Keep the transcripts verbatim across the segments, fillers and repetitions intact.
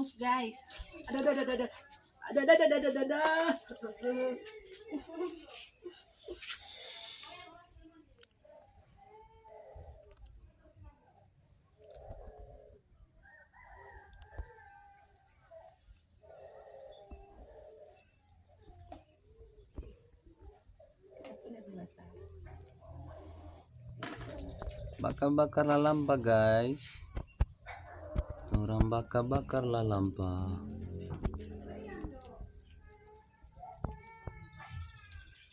Guys. Ada, ada, ada, ada. Ada, ada, ada, ada, ada. Bakar-bakar lalampa, guys. Orang bakar-bakar lalampa.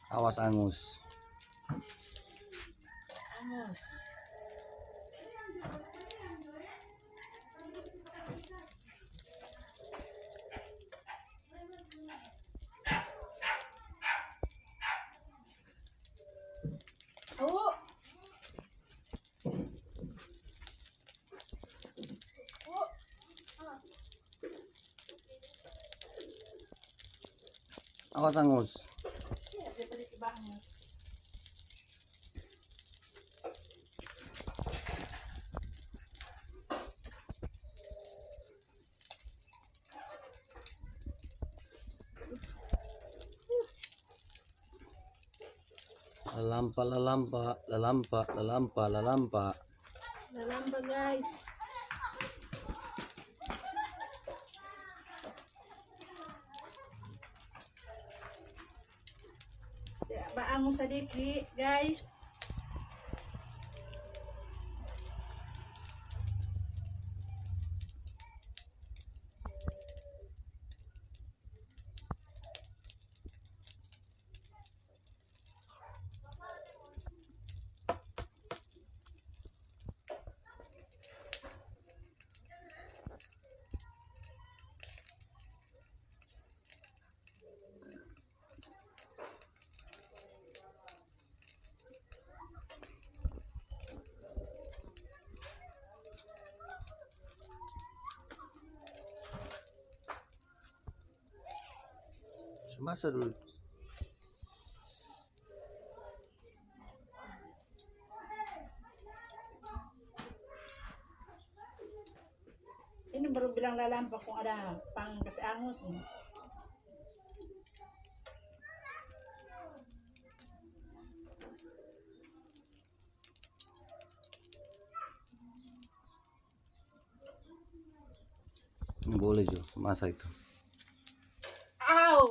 Awas angus. Angus. Oh. Oh. Awas angus. Iya, dia beli ke bangus. Lalampa, lalampa, lalampa, lalampa, lalampa. Lalampa, guys. Siapa angus sadiki, guys? Semasa dulu. Ini baru bilang lalampa kong ada pang kasi angus. Ini boleh jo, masa itu.